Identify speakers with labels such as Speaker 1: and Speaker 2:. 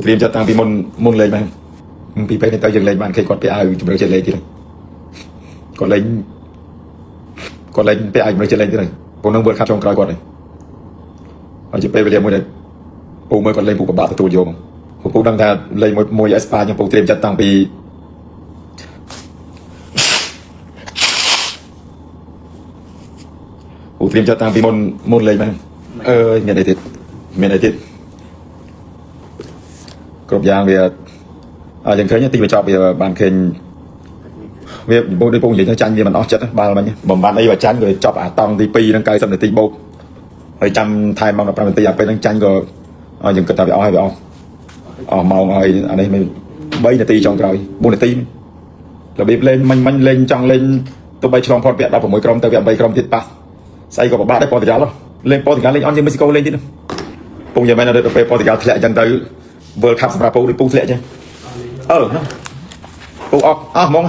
Speaker 1: ត្រៀមចិត្តតាំងពីមុនមុនលេងបានពីពេលនេះទៅយើងលេងបានឃើញគាត់ពាក់អាវជំរឿជាតិលេងទៀតគាត់លេងគាត់លេងពាក់អាវជំរឿជាតិលេងទៀតហើយពូនឹង World Cup ចុងក្រោយគាត់ហើយហើយជាពេលវេលាមួយដែលពូមើលគាត់លេងពូពិបាកទទួលយកពូដឹងថាលេងមួយមួយអេស្ប៉ាញពូត្រៀមចិត្តតាំងពីពូត្រៀមចិត្តតាំងពីមុនមុនលេងបានអើយមានអីទៀតមានអីទៀតគ្រប់យ៉ាងវាអើយើងឃើញទីបញ្ចប់វាបានឃើញវាពូដូចពូនិយាយទៅចាញ់វាមិនអស់ចិត្តបាល់មិញបំបានអីបើចាញ់ក៏ចប់អាតង់ទី2ហ្នឹង90នាទីបូកហើយចាំថែមម៉ោង15នាទីអាពេលហ្នឹងចាញ់ក៏យើងគិតថាវាអស់ហើយវាអស់អស់ម៉ោងហើយអានេះមិន3នាទីចុងក្រោយ4នាទីរបៀបលេងមិញមិញលេងចង់លេងទោះបីឆ្លងផុតវគ្គ16ក្រុមទៅវគ្គ8ក្រុមទៀតប៉ះស្អីក៏ពិបាកដែរប៉ូទុយហ្គាល់លេងប៉ូទុយហ្គាល់លេងអន់ជាងមេស៊ីកូលេងទៀតពងយ៉ាងម៉េចដល់ពេលប៉ូទុយហ្គាល់ធ្លាក់អញ្ចឹងទៅ World Cup សម្រាប់ពូដូចពូធ្លាក់អញ្ចឹងអឺពូអស់អស់ហ្មង